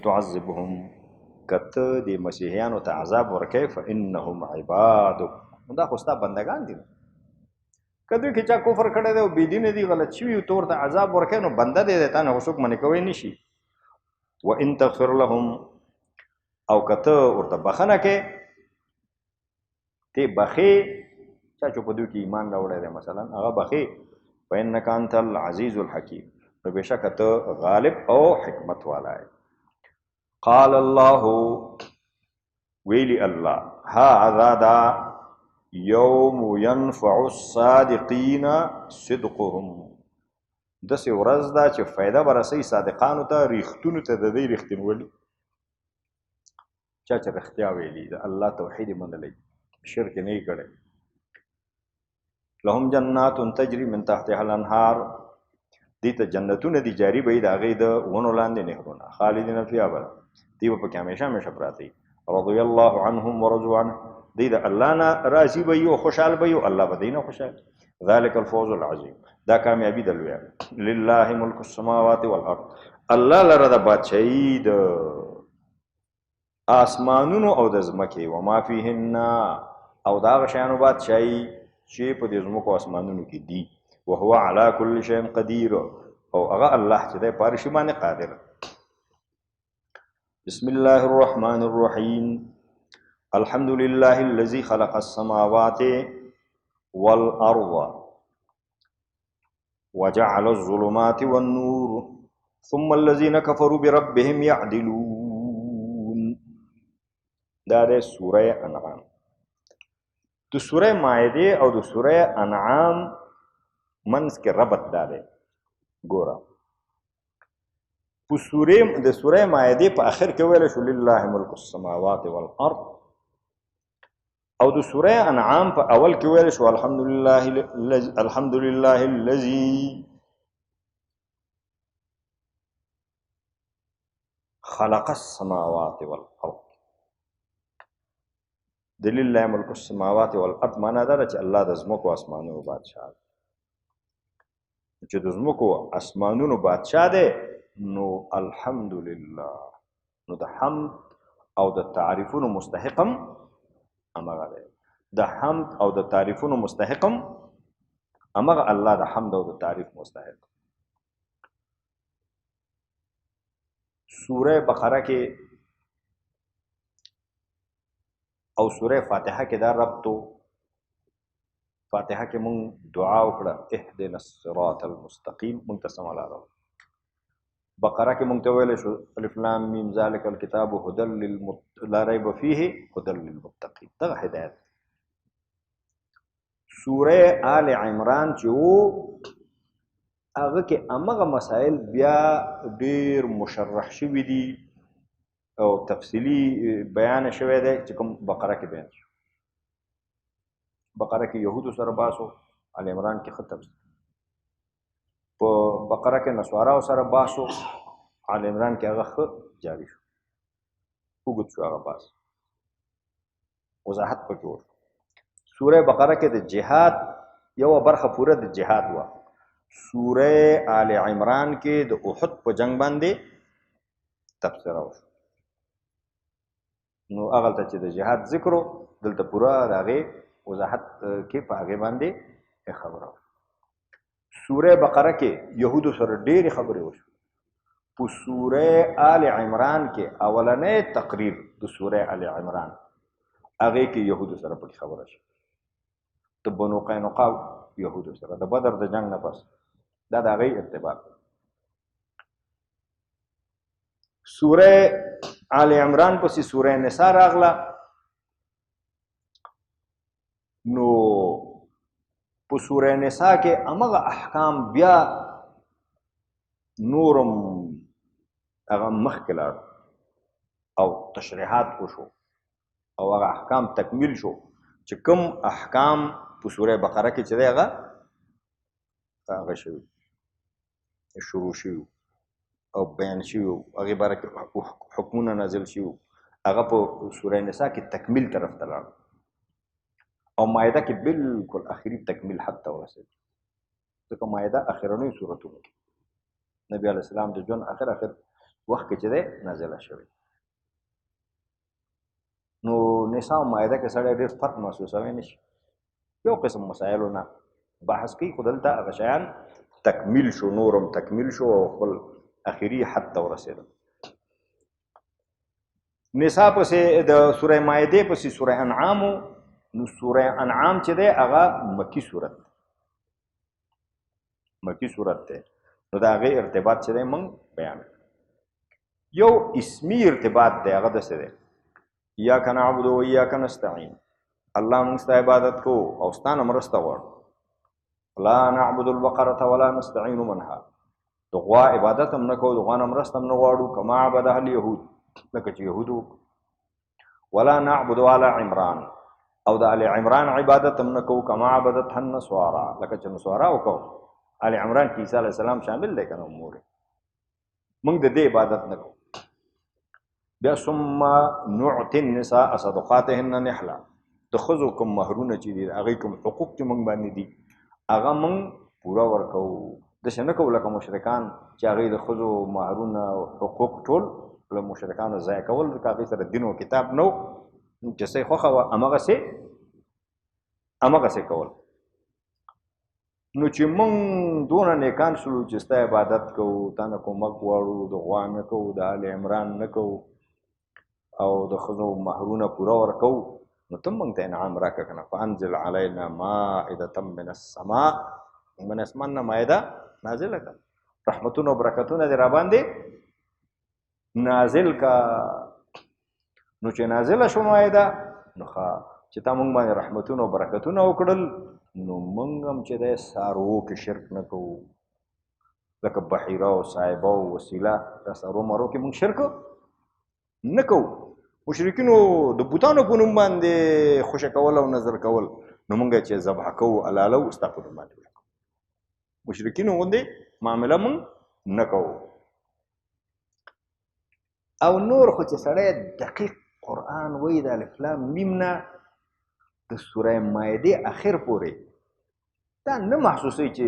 تعذبهم، کته د مسیحیانو ته عذاب ورکې، فانهم عبادک، دا خو ستا بندگان دي. که دوی کې چا کفر کړی دی او بې دینه دي، غلط شوي، ته ورته عذاب ورکې نو بنده دی، تا نه خو څوک منع کوی نه شي. وان تغفر لهم، او که ته ورته بخښنه کوې، ته بخښې چا چې په دوی کې ایمان راوړی دی مثلا، هغه بخښې، فانک انت العزیز الحکیم، نو بېشکه ته غالب او حکمت والا یې. قال الله، ویلی الله، هذا دا یوم ینفع الصادقین صدقهم، داسې ورځ ده چې فایده به رسوي صادقانو ته، رښتونو ته د دوی رښتینولي. چا چې رښتیا ویلي، د الله توحید یې منلی، شرک یې نه یې کړی. لهم جنات تجري من تحتها الانهار، دې ته جنتونه دي جاري به وي د هغې د ونو لاندې نهرونه، خالدین فیها ابدا، دوی به پکې همیشه همیشه پراته وي. رضی الله عنهم ورضوا عنه، دوی د الله نه راضي به وي او خوشحال به وي، او الله به دوی نه خوشحال. ذلک الفوز العظیم، دا کامیابي ده لویه. لله ملک السماوات والارض، الله لره د بادشاهي د آسمانونو او د ځمکې، وما فیهن، او د هغه شیانو بادشاهي چې په دې ځمکو آسمانونو کې دي. وهو علی کل شیء قدیر، او هغه الله چې دی په هر شي باندې قادر. بسم الله الرحمن الرحیم، الحمد لله الذي خلق السماوات والأرض وجعل الظلمات والنور ثم الذين كفروا بربهم يعدلون. دا د سوره انعام، د سوره مائده او د سوره انعام منځ کې ربط دا دی. ګوره په سوره د سوره مائده په اخر کې ویل شو لله ملک السماوات والارض، او د سوره انعام په اول کې ویل شو الحمد لله الحمد لله الذي خلق السماوات والارض. د لله ملک السماوات والارض معنا دا ده چې الله د ځمکو اسمانونو بادشاه دی. چې د ځمکو اسمانونو بادشاه دی نو الحمدلله، نو د حمد او د تعریفونو مستحقم همغه دی. د حمد او د تعریفونو مستحقم همغه الله د حمد او د تعریف مستحق. سوره بقره کې او سوره فاتحه کې دا ربط، فاتحه کې مونږ دعا وکړه اهدنا الصراط المستقیم، مونږ ته سمه لاره. بقره کې مونږ ته ویل شو الف لام میم ذلک الکتاب هدى لا ریب فیه هدى للمتقین، دغه هدایت. سوره آل عمران چې وو هغه کې همغه مسایل بیا ډیر مشرح شوي دي او تفصیلي بیان شوی دی چې کوم بقره کې بیان شو. بقره کې یهودو سره باسو، آل عمران کې ښه تفصیل. په بقره کې نصاراو سره باسو، آل عمران کې هغه ښه جاري شو، اوږد شو هغه باس، وضاحت پکې وشو. سوره بقره کې د جهاد یوه برخه پوره د جهاد وه. سوره آل عمران کې د احد په جنگ باندې تبصره وشو. نو هغلته چې د جهاد ذکر و، دلته پوره د هغې وضاحت کې په هغې باندې خبره وشوه. سوره بقره کې یهودو سره ډېرې خبرې وشوې. په سوره آل عمران کې اولنی تقریر د سوره آل عمران هغې کې یهودو سره پکې خبره شوه، د بنو قینقاع یهودو سره د بدر د جنګ نه پس، دا د هغې ارتباط. سوره آل عمران پسې سوره نساء راغله. نو په سوره نساء کې همغه احکام بیا نورم هغه مخکې لاړ او تشریحات وشو او هغه احکام تکمیل شو چې کوم احکام په سوره بقره کې چې دی هغه هغه شوي، شروع شوي او بیان شوي، هغې باره کې حکمونه نازل شوي، هغه په سوره نساء کې تکمیل طرف ته لاړ او مائده کې بالکل اخري تکمیل حد ته ورسېد. ځکه مائده اخرنیو سورتونو کې نبی علیه السلام د ژوند اخر اخر وخت کې چې دی نازله شوې. نو نساء او مائده کې سړی ډېر فرق محسوسوی نه شي، یو قسم مسایلو نه بحث کوي، خو دلته هغه شیان تکمیل شو، نورم تکمیل شو او خپل اخري حد ته ورسېدل. نساء پسې د سوره مائده پسې سوره انعام، نو سوره انعام چې دی هغه مکی سورت، مکی سورت دی. نو د هغې ارتباط چې دی موږ بیان یو اسمي ارتباط دی، هغه داسې دی: ایاک نعبد و ایاک نستعین، الله موږ ستا عبادت کوو او ستا نه مرسته غواړو. لا نعبد البقرة ولا نستعین منها، د غوا عبادت هم نه کوو، د غوا نه مرسته هم نه غواړو، کما عبدها اليهود، لکه چې یهودو. ولا نعبد آل عمران، او د آل عمران عبادت هم نه کوو، کما عبدتها النصارى، لکه چې نصارا وکړو. آل عمران کې عیسی علیه السلام شامل دی که نه؟ مور موږ د دې عبادت نه کوو. بیا ثم نعطي النساء صدقاتهن نحلا، د ښځو کوم مهرونه چې دي، هغې کوم حقوق چې موږ باندې دي، هغه موږ پوره ورکوو. داسې نه کوو لکه مشرکان چې هغې د ښځو مهرونه او حقوق ټول له مشرکانو ضایع کول، ځکه هغې سره دین او کتاب نه و، چې څه یې خوښه وه همغسې کول. نو چې موږ دونه نیکان شولو چې ستا عبادت کوو، تا نه کومک غواړو، د غوا نه کوو، د آل عمران نه کوو، او د ښځو مهرونه پوره ورکوو، نو ته موږ ته انعام راکړه که نه. فانزل علینا مائدة من السماء، من اسمان نه مائده نازله کړه، رحمتونه او برکتونه دې راباندې نازل کا. نو چې نازله شو مائده، نو ښه چې تا موږ باندې رحمتونه او برکتونه وکړل، نو موږ هم چې دی څاروو کې شرک نه کوو، لکه بحیره او صاحبه او وسیله، دا څاروو مارو کې موږ شرک نه کوو. مشرکینو د بوتانو په نوم باندې خوشې کول او نظر کول، نو موږ چې ذبح کوو حلالو ستا په نوم باندې کوو. مشرکینو غوندې معامله موږ نه کوو. او نور خو چې سړی دقیق قرآن وایي، د الف لام میم نه د سوره مائده اخر پورې دا نه محسوسوي چې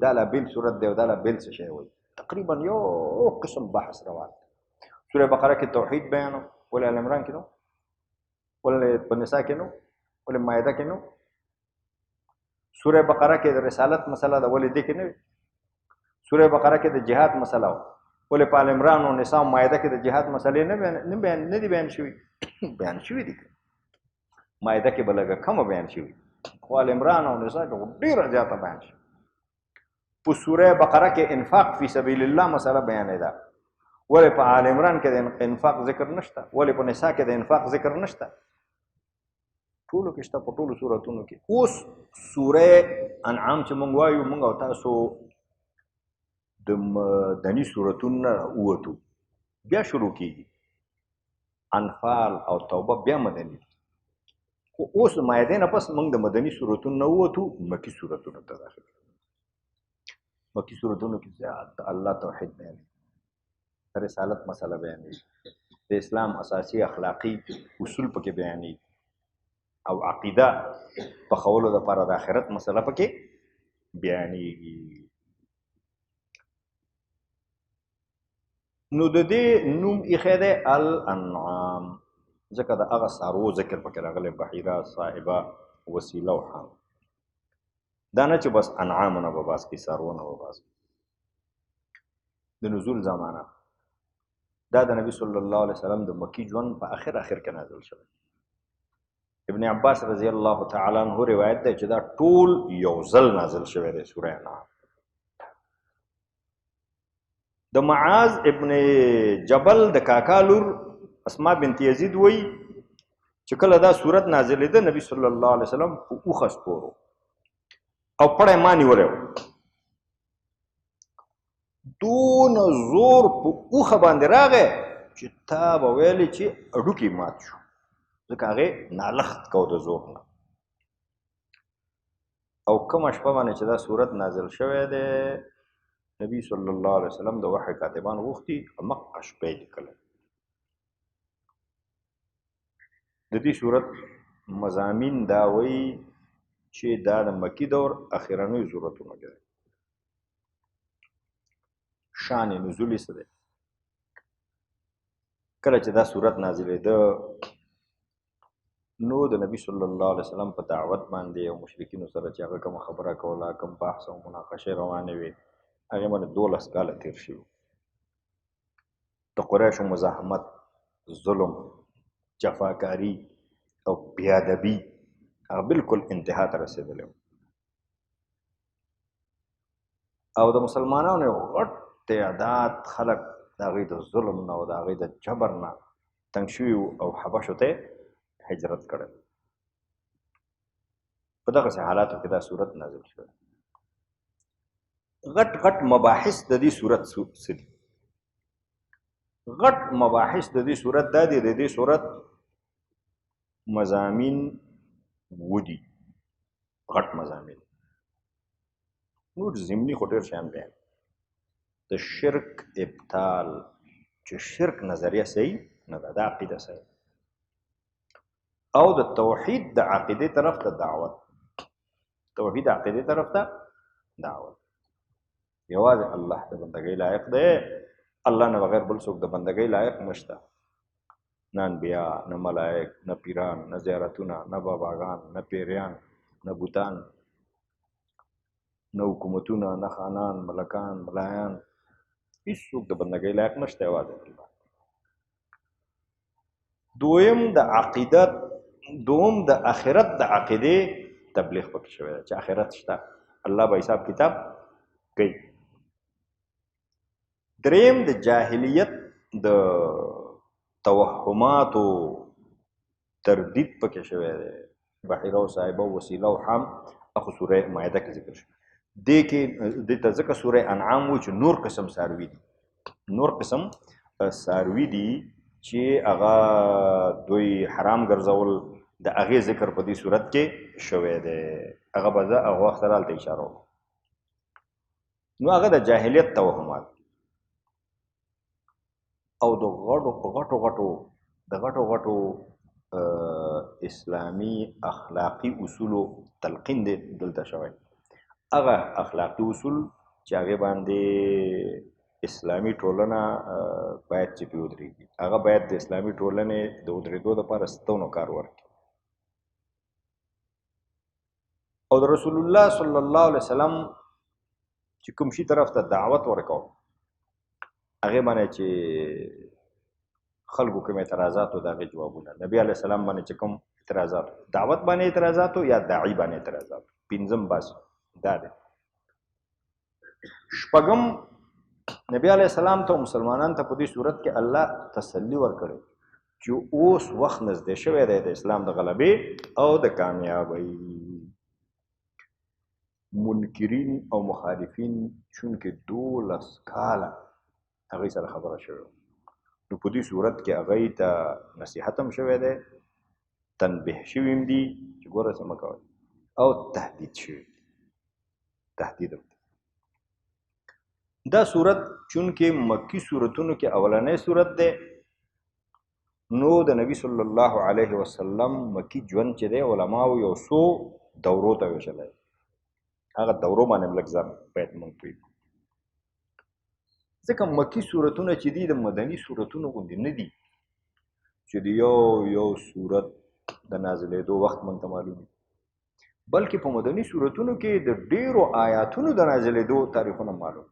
دا لا بېل سورت دی او دا لا بېل څه شی وایي. تقریبا یو قسم بحث روان دی. سوره بقره کې توحید بیانو، ولې آل عمران کې نو، ولې په نساء کې نو، ولې مائده کې نو. سوره بقره کې د رسالت مسله ده، ولې دې کې نه وي؟ سوره بقره کې د جهاد مسله وه، ولې په آل عمران او نساء او مائده کې د جهاد مسلې نه دي بیان شوي؟ بیان شوي دي. مائده کې به لږه کمه بیان شوي، خو آل عمران او نساء کې ډېره زیاته بیان شوي. په سوره بقره کې انفاق فی سبیل الله مسله بیانې ده، ولې په آل عمران کې د انفاق ذکر نشته، ولې په نساء کې د انفاق ذکر نشته؟ ټولو کې شته، په ټولو سورتونو کې. اوس سوره انعام چې مونږ وایو، مونږ او تاسو د مدني سورتونو نه ووتو، بیا شروع کیږي انفال او توبه، بیا مدني دي. خو اوس مائدې نه پس مونږ د مدني سورتونو نه ووتو، مکي سورتونو ته داخل. مکي سورتونو کې زیات د الله توحید بیانوي، رسالت مسله بیانوي، د اسلام اساسي اخلاقي اصول پکې بیانوي، او عقیده پخولو دپاره د آخرت مسله پکې بیانېږي. نو د دې نوم ایښی دی الانعام، ځکه د هغه څاروو ذکر پکې راغلی، بحیره، صاحبه، وسیله او حام. دا نه چې بس انعامونه به باز کوي، څاروونه به باز کوي. د نزول زمانه دا د نبی صلی الله علیه وسلم د مکی ژوند په اخر اخر کې نازل شوی. ابن عباس رضی الله تعالی عنہ روایت دی چې دا ټول یو ځل نازل شوی دی سوره انعام. د معاذ ابن جبل د کاکا لور اسما بنت یزید وایي چې کله دا سورت نازلېده، نبی صلی الله علیه وسلم په اوښه سپور و او پړی ما نیولی و، دونه زور په اوښه باندې راغی چې تا به ویلې چې هډوکي مات شو، ځکه هغې نالښت کو د زور نه. او کومه شپه باندې چې دا سورت نازل شوی دی، نبی صلی الله علیه وسلم د وحی کاتبان غوښتي، همقه شپه یې لیکلی. د دې سورت مضامین دا وایي چې دا د مکی دور اخرنیو سورتونو کې دی. شان نزول یې څه دی؟ کله چې دا سورت نازلېده نو د نبی صلی الله علیه وسلم په دعوت باندې او مشرکینو سره چې هغه کومه خبره کوله، کوم بحث او مناقشه روانې وې، هغې باندې 12 کاله تېر شوي. د قریشو مزاحمت، ظلم، جفاکاری او بېادبي هغه بالکل انتها ته رسېدلی و. او د مسلمانانو یو غټ تعداد خلک د هغوی د ظلم نه او د هغوی د جبر نه تنګ شوي وو او حبشو ته هجرت کړی. په دغسې حالاتو کې دا صورت نازل شوی. غټ غټ مباحث د دې صورت څه دي؟ غټ مباحث د دې صورت دا دي، د دې صورت مضامین ودي، غټ مضامین. نور ضمني خو ډېر شیان بیان. د شرک ابطال، چې شرک نظریه صحیح نه ده، دا عقیده صحیح، او د توحید د عقیدې طرف ته دعوت، توحید عقیدې طرف ته دعوت. یوازې الله د بندګۍ لایق دی، الله نه بغیر بل څوک د بندګۍ لایق نشته. نه انبیا، نه ملائک، نه پیران، نه زیارتونه، نه باباګان، نه پیریان، نه بوتان، نه حکومتونه، نه خانان، ملکان، ملایان، هیڅوک د بندګۍ لایق نشته، یوازې الله. دویم د عقیدت، دوم د آخرت د عقیدې تبلیغ پکې شوی دی چې آخرت شته، الله به حساب کتاب کوي. دریم د جاهلیت د توهماتو تردید پکې شوی دی، بحیره او صاحبه او وسیله او حام، اخو سوره مائده کې ذکر شوی. دې کې دې ته ځکه سوره انعام وایي چې نور قسم څاروي دي، نور قسم څاروي دي چې هغه دوی حرام ګرځول، د هغې ذکر په دې صورت کې شوی دی. هغه به زه هغه وخت سره هلته اشاره وکړم. نو هغه د جاهلیت توهمات او د غټو غټو غټو د غټو غټو اسلامي اخلاقي اصولو تلقین دی دلته شوی. هغه اخلاقي اصول چې هغې باندې اسلامي ټولنه باید چې پرې ودرېږي، هغه باید د اسلامي ټولنې د ودرېدو دپاره ستونو کار ورکړي. او د رسول الله صلی الله علیه وسلم چې کوم شي طرف ته دعوت ورکاو، هغې باندې چې خلکو کوم اعتراضات و د هغې جوابونه، نبی علیه السلام باندې چې کوم اعتراضات، دعوت باندې اعتراضات یا داعي باندې اعتراضات. پنځم بحث دا دی. شپږم، نبی علیه السلام ته مسلمانان ته په دې صورت کې الله تسلی ورکړې چې اوس وخت نږدې شوی دی د اسلام د غلبې او د کامیابۍ. منکرین او مخالفین چونکې 12 کاله هغوی سره خبره شوې وه، نو په دې صورت کې هغوی ته نصیحت هم شوی دی، تنبیه شوي هم دي چې ګوره څه مه کوئ، او تهدید شوي دي، تهدید هم دی. دا صورت چونکې مکی صورتونو کې اولنی صورت دی، نو د نبی صلی الله علیه وسلم مکی ژوند چې دی علماو یو څو دورو ته ویشلی، هغه دورو باندې هم لږ ځان باید موږ پوه کړو، ځکه مکی صورتونه چې دي د مدني صورتونو غوندې نه دي چې د یو یو صورت د نازلېدو وخت موږ ته معلوم وي، بلکې په مدني صورتونو کې د ډېرو آیاتونو د نازلېدو تاریخونه معلوم،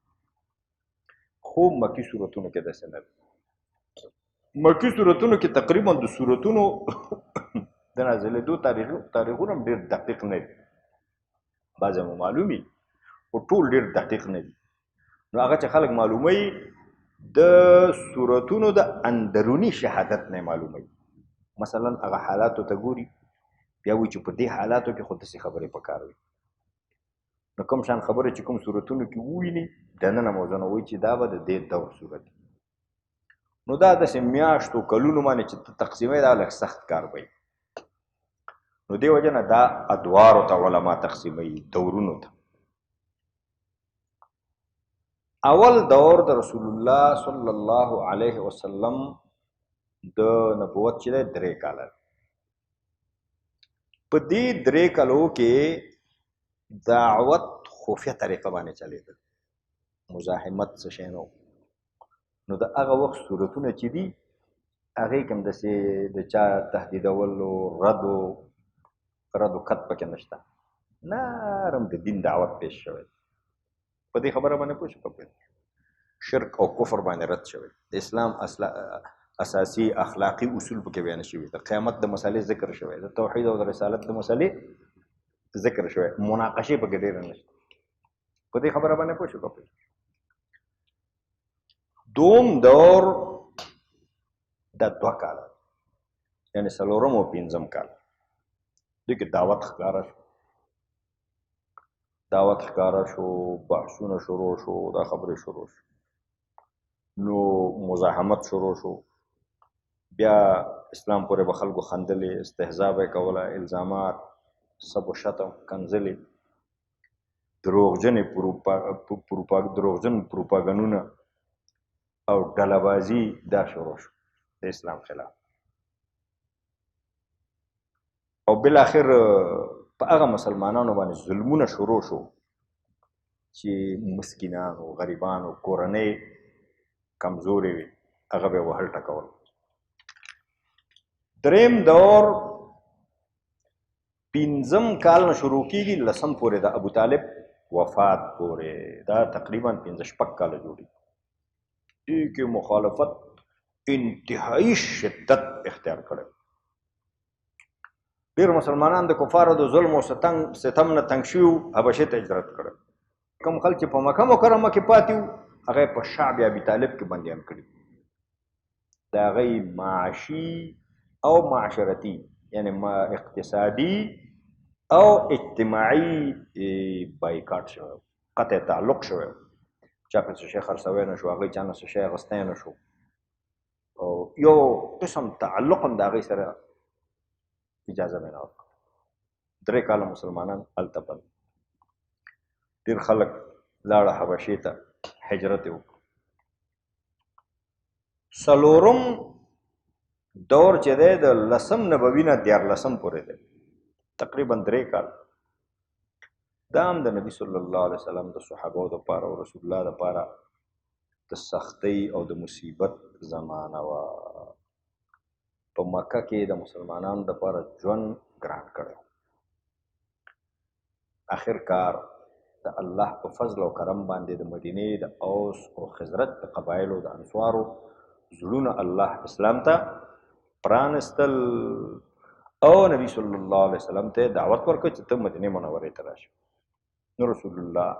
خو مکی صورتونو کې داسې نه دي. مکی صورتونو کې تقریبا د صورتونو د نازلېدو تاریخونه هم ډېر دقیق نه دي، بعضې مو معلومي خو ټول ډېر دقیق نه دي. نو هغه چې خلک معلوموي د صورتونو د اندروني شهادت نه معلوموي، مثلا هغه حالاتو ته ګوري، بیا وایي چې په دې حالاتو کې خو داسې خبرې پکار وي، نو کوم شان خبرې چې کوم صورتونو کې وویني دننه موضوع وایي چې دا به د دې دور صورت. نو دا داسې میاشتو کلونو باندې چې ته تقسیموې دا لږ سخت کار وي. نو دې وجه نه دا ادوارو ته علما تقسیموي، دورونو ته. اول دور د رسول الله صلی الله علیه وسلم د نبوت چې دی 3 کاله. په دې 3 کالو کې دعوت خفیه طریقه باندې چلېده، مزاحمت څه شی نه و. نو د هغه وخت صورتونه چې دي هغې کې هم داسې د چا تهدیدولو رد و کت پکې نشته، نرم د دین دعوت پیش شوی. په دې خبره باندې پوه شو، په شرک او کفر باندې رد شوی، د اسلام اساسي اخلاقي اصول پکې بیان شوي، د قیامت د مسالې ذکر شوی، د توحید او د رسالت د مسالې ذکر شوی، مناقشې پکې ډېره نشته. په دې خبره باندې پوه شو. دوم دور دا 2 کاله، یعنی څلورم او پنځم کال، دې کې دعوت ښکاره شو، دعوت ښکاره شو، بحثونه شروع شو، دا خبرې شروع شو، نو مزاحمت شروع شو. بیا اسلام پورې به خلکو خندلې، استهزا به یې کوله، الزامات، سب و شتم، کنځلې، دروغجنې دروغجن پروپاګنونه او ډلهبازي دا شروع شو د اسلام خلاف. او بالاخر په هغه مسلمانانو باندې ظلمونه شروع شو چې مسکینانو، غریبانو، کورنۍ کمزورې وي، هغه به وهل ټکول. دریم دور پنځم کال نه شروع کیږي، لسم پورې د ابو طالب وفات پورې، دا تقریبا 5-6 کاله جوړي. دې کې مخالفت انتهایی شدت اختیار کړی. ډېر مسلمانان د کفارو د ظلم او ستم نه تنګ شوي وو، حبشې ته هجرت کړی. کوم خلک چې په مکه مکرمه کې پاتې وو، هغه یې په شعب ابي طالب کې بندیان کړي. د هغوی معاشي او معاشرتي، یعنی اقتصادي او اجتماعي بایکاټ شوی، قطع تعلق شوی. چا په څه شی خرڅوی نه شو، هغوی چا نه څه شی اخیستی نه شو، او یو قسم تعلق هم د هغوی سره اجازه مې نه ورکړه. 3 کاله مسلمانان هلته بند، ډېر خلک لاړه حبشې ته، هجرت یې وکړ. څلورم دور چې دی د لسم نبوي نه 13 پورې دی، تقریبا 3 کال. دا هم د نبی صلی الله علیه وسلم د صحابو دپاره او رسول الله دپاره د سختۍ او د مصیبت زمانه وه. په مکه کې د مسلمانانو دپاره ژوند ګران کړی. آخر کار د الله په فضل او کرم باندې د مدینې د اوس او خزرج د قبایلو د انصارو زړونه الله اسلام ته پرانستل او نبی صلی الله علیه وسلم ته دعوت ورکړ چې ته مدینې منورې ته راشه. نو رسول الله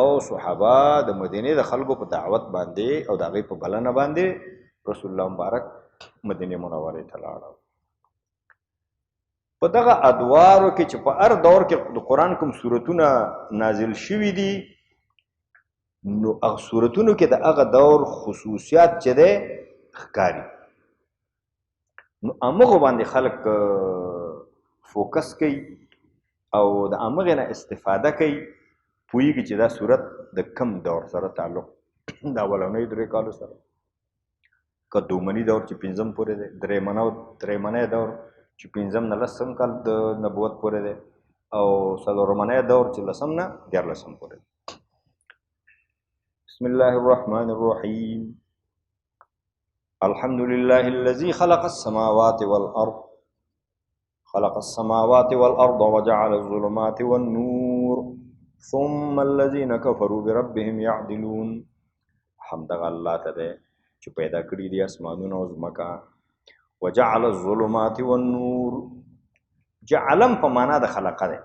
او صحابه د مدینې د خلکو په دعوت باندې او د هغوی په بلنه باندې رسول الله مبارک مدینې منورې ته لاړل. په دغه ادوارو کې چې په هر دور کې د قرآن کوم سورتونه نازل شوي دي، نو هغه سورتونو کې د هغه دور خصوصیات چې دی ښکاري، نو همغو باندې خلک فوکس کوي او د همغې نه استفاده کوي، پوهېږي چې دا سورت د کم دور سره تعلق، د اولنیو 3 کالو سره، که دومني دور چې پنځم پورې دی، درېمنی دور چې 5 نه 10 کال د نبوت پورې دی، او څلورمنی دور چې 10 نه 13 پورې دی. بسم الله الرحمن الرحیم. الحمد لله الذي خلق السماوات والأرض، خلق السماوات والأرض وجعل الظلمات والنور ثم الذين كفروا بربهم يعدلون. حمد الله ته دی چې پیدا کړي دي اسمانونه او ځمکه. وجعل الظلمات والنور، جعلم په معنا د خلقه دی،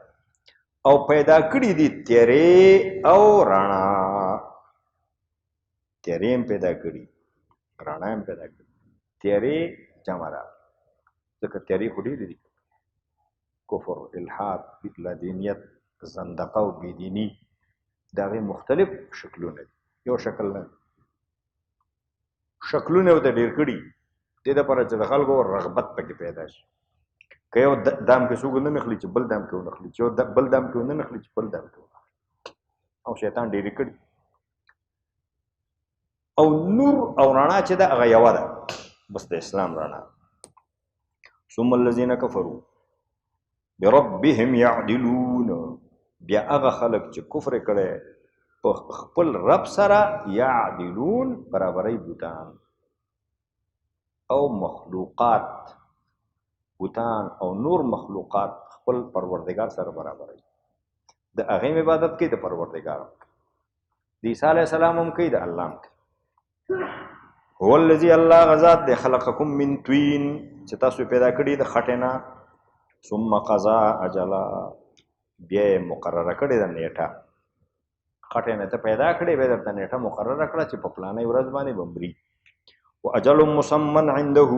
او پیدا کړي دي تیرې او رڼا. تیرې هم پیدا کړي، رڼا هم پیدا کړي. تیرې جمع ده، ځکه تیرې خو ډېرې دي، کفر، الحاد، لادینیت، زندقه او بېدیني، د هغې مختلف شکلونه دي، یو شکل نه دی، شکلونه ورته ډېر کړي دې دپاره چې د خلکو رغبت پکې پیدا شي. که یو دام کې څوک ونه نښلي چې بل دام کې ونښلي، چې یو بل دام کې ونه نښلي چې بل دام کې ونښلي، او شیطان ډېرې کړي. او نور او رڼا چې ده هغه یوه ده، بس د اسلام رڼا. ثم الذین کفروا بربهم یعدلون، بیا هغه خلک چې کفر یې کړی په خپل رب سره، یعدلون برابرۍ بوتان. او مخلوقات بوتان او نور مخلوقات خپل پروردگار سره برابروي. د هغې عبادت کوي، د پروردګار هم کوي، د عیسی علیه السلام هم کوي، د الله هم کوي. هو الذي الله غزاد دی خلقکم من طین، چې تاسو پیدا کړي د خټې نه. ثم قضا اجلا، بیا یې مقرره کړې ده نیټه. خټې نه ته پیدا کړې، بیا درته نیټه مقرره کړه چې په پلانۍ ورځ باندې به مري. و اجل مسمى عنده،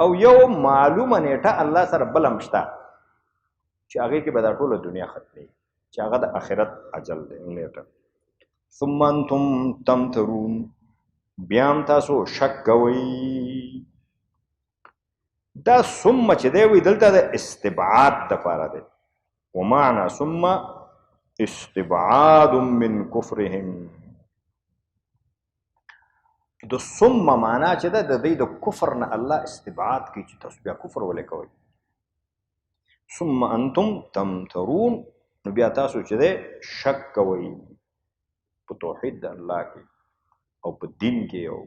او یو معلومه نیټه الله سره بل هم شته چې هغې کې به دا ټوله دنیا ختمېږي، چې هغه د آخرت اجل دی نیټه. ثم انتم تمترون، بیا هم تاسو شک کوئ. دا ثم چې دی وایي دلته د استبعاد دپاره دی. ومعنى ثم استبعاد من کفرهم. د ثم معنا چې ده د دوی د کفر نه الله استبعاد کوي چې تاسو بیا کفر ولې کوئ. ثم انتم تمترون، نو بیا تاسو چې دی شک کوئ په توحید د الله کې او په دین کې او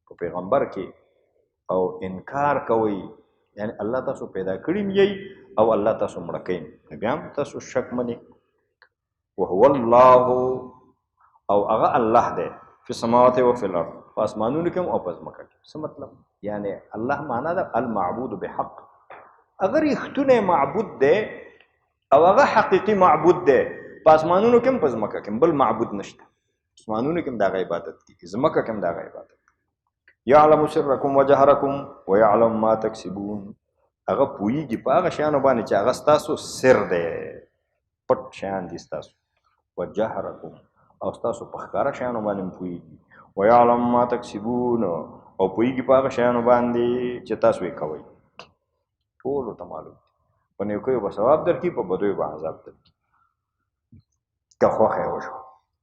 په پیغمبر کې، او انکار کوئ، یعنی الله تاسو پیدا کړي یئ او الله تاسو مړه کوي، نو بیا هم تاسو شک منئ. وهو الله، او هغه الله دی، فی السماوات و فی الارض، په اسمانونو کې او په ځمکه کې. څه مطلب؟ یعنی الله معنا ده المعبود بحق. هغه رښتونی معبود دی او هغه حقیقي معبود دی، په اسمانونو کې هم په ځمکه کې بل معبود نشته. اسمانونو کې هم د هغه عبادت کېږي، ځمکه کې هم د هغه عبادت. یعلم سرکم وجهرکم ویعلم ما تکسبون، هغه پوهېږي په هغه شیانو باندې چې هغه ستاسو سر دی، پټ شیان دي ستاسو. وجهرکم، او ستاسو په ښکاره شیانو باندې هم پوهېږي. ویعلم ما تکسبون، او پوهېږي په هغه شیانو باندې چې تاسو یې کوئ. ټولو ته معلوم دي. په نیکیو به ثواب درکړي، په بدیو به عذاب درکړي. که خوښه یې وشوه،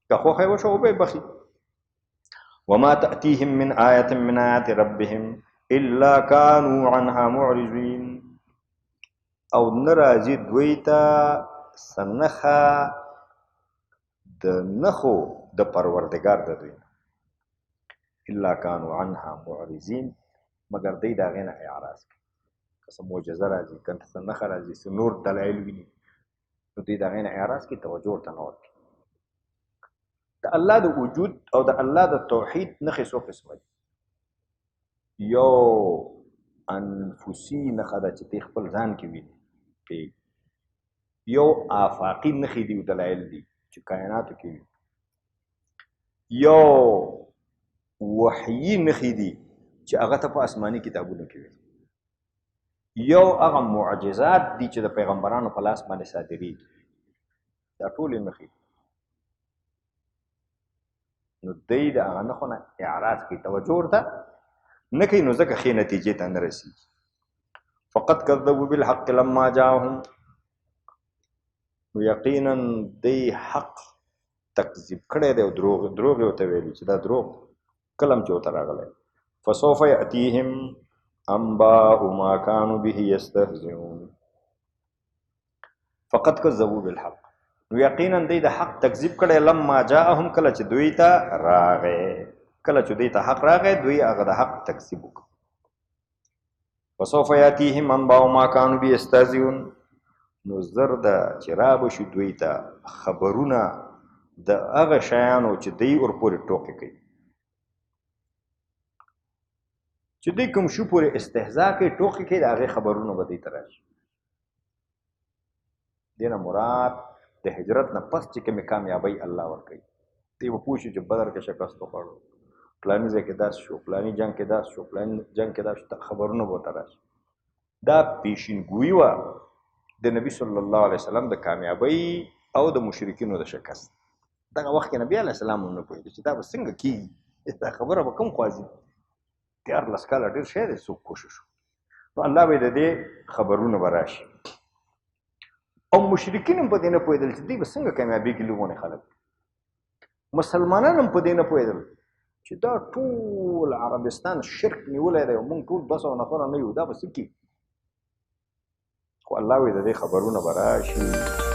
که خوښه یې وشوه وبه یې بخښي. وما تأتيهم من آية من آيات ربهم إلا كانوا عنها معرضين، او نه راځي دوی ته څه نښه د نښو د پروردګار د دوی نه، إلا كانوا عنها معرضين، مګر دوی د هغې نه اعراض کوي. که څه معجزه راځي، که څه نښه راځي، څه نور دلایل ویني، نو دوی د هغې نه اعراض کوي، توجه ورته نه ورکوي. د الله د وجود او د الله د توحید نښې څو قسمه دي؟ یو انفسي نښه ده چې ته خپل ځان کې وینې، یو آفاقي نښې دي او دلایل دي چې کائناتو کې وي، یو وحیي نښې دي چې هغه ته په آسماني کتابونو کې وي، یو هغه معجزات دي چې د پیغمبرانو په لاس باندې صادرېږي. دا ټولې نښې. نو دوی د هغه نښو نه اعراض کوي، توجه ورته نه کوي، نو ځکه ښې نتیجې ته نه رسېږي. فقد کذبوا بالحق لما جاءهم، نو یقینا دوی حق تکذیب کړی دی او دروغ یې ورته ویلي چې دا دروغ کله هم چې ورته راغلی. فسوف یأتیهم انباء ما كانوا به یستهزئون. فقد کذبوا بالحق، نو یقینا دوی د حق تکذیب کړی لما جاءهم، کله چې دوی ته راغی، کله چې دوی ته حق راغی دوی هغه د حق تکذیب وکړ. فسوف یاتیهم انباء ما كانوا به یستهزئون، نو زر ده چې را به شي دوی ته خبرونه د هغه شیانو چې دوی ورپورې ټوقې کوي، چې دوی کوم شي پورې استهزا کوي، ټوقې کوي، د هغې خبرونه به دوی ته راشي. دې نه مراد د هجرت نه پس چې کومې کامیابۍ الله ورکوي، دوی به پوه شي چې بدر کې شکست وخوړو، فلاني ځای کې داسې شو، فلاني جنګ کې داسې شو، فلاني جنګ کې داسې شو، خبرونه به ورته راشي. دا پیشنګویي وه د نبي صلی الله علیه وسلم د کامیابۍ او د مشرکینو د شکست. دغه وخت کې نبي علیه السلام هم نه پوهېده چې دا به څنګه کېږي، دا خبره به کوم خوا ځي. 13 کاله ډېر شی دی، څوک کوشش وکړي. نو الله به د دې خبرونه به راشي. او مشرکین هم په دې نه پوهېدل چې دوی به څنګه کامیابېږي، لرغوني خلک. مسلمانان هم په دې نه پوهېدل چې دا ټول عربستان شرک نیولی دی او موږ ټول 200 نفره نه یو، دا به څه کېږي. خو الله وایي د دې خبرونه به راشي.